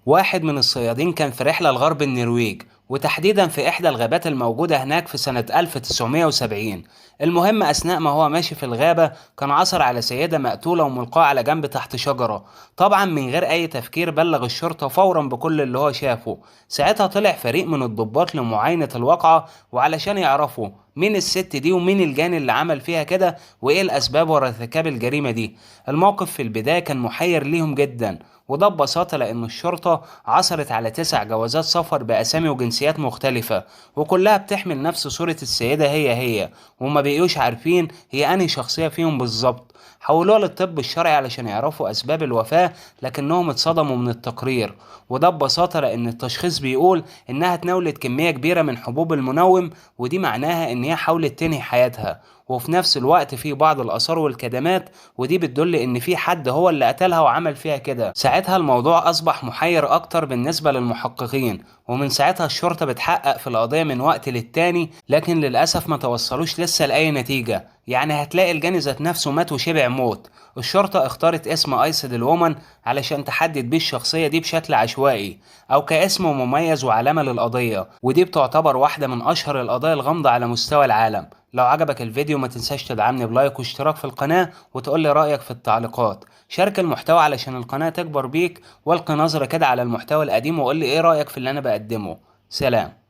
واحد من الصيادين كان في رحلة لغرب النرويج، وتحديدا في إحدى الغابات الموجودة هناك في سنة 1970. المهم أثناء ما هو ماشي في الغابة كان عثر على سيدة مقتولة وملقاة على جنب تحت شجرة. طبعا من غير أي تفكير بلغ الشرطة فورا بكل اللي هو شافه. ساعتها طلع فريق من الضباط لمعاينة الواقعة، وعلشان يعرفوا مين الست دي ومين الجاني اللي عمل فيها كده وإيه الأسباب ورا ارتكاب الجريمة دي. الموقف في البداية كان محير ليهم جدا، وده ببساطة لأن الشرطة عثرت على 9 جوازات سفر بأسامي وجنسيات مختلفة، وكلها بتحمل نفس صورة السيدة هي هي، وما بقيوش عارفين هي أنهي شخصية فيهم بالظبط. حولوها للطب الشرعي علشان يعرفوا أسباب الوفاة، لكنهم اتصدموا من التقرير، وده ببساطة لأن التشخيص بيقول إنها تناولت كمية كبيرة من حبوب المنوم، ودي معناها إن هي حاولت تنهي حياتها، وفي نفس الوقت في بعض الآثار والكدمات، ودي بتدل إن في حد هو اللي قتلها وعمل فيها كده. ساعتها الموضوع أصبح محير أكتر بالنسبة للمحققين، ومن ساعتها الشرطة بتحقق في القضية من وقت للتاني، لكن للأسف ما توصلوش لسه لأي نتيجة. يعني هتلاقي الجاني ذات نفسه مات وشبع موت. الشرطة اختارت اسم Iced Woman علشان تحدد بيه الشخصية دي بشكل عشوائي أو كاسم مميز وعلامة للقضية، ودي بتعتبر واحدة من أشهر القضايا الغامضة على مستوى العالم. لو عجبك الفيديو ما تنساش تدعمني ب like واشتراك في القناة، وتقولي رأيك في التعليقات. شارك المحتوى علشان القناة تكبر بيك، والقي نظرة كده على المحتوى القديم وقولي ايه رأيك في اللي انا بقدمه. سلام.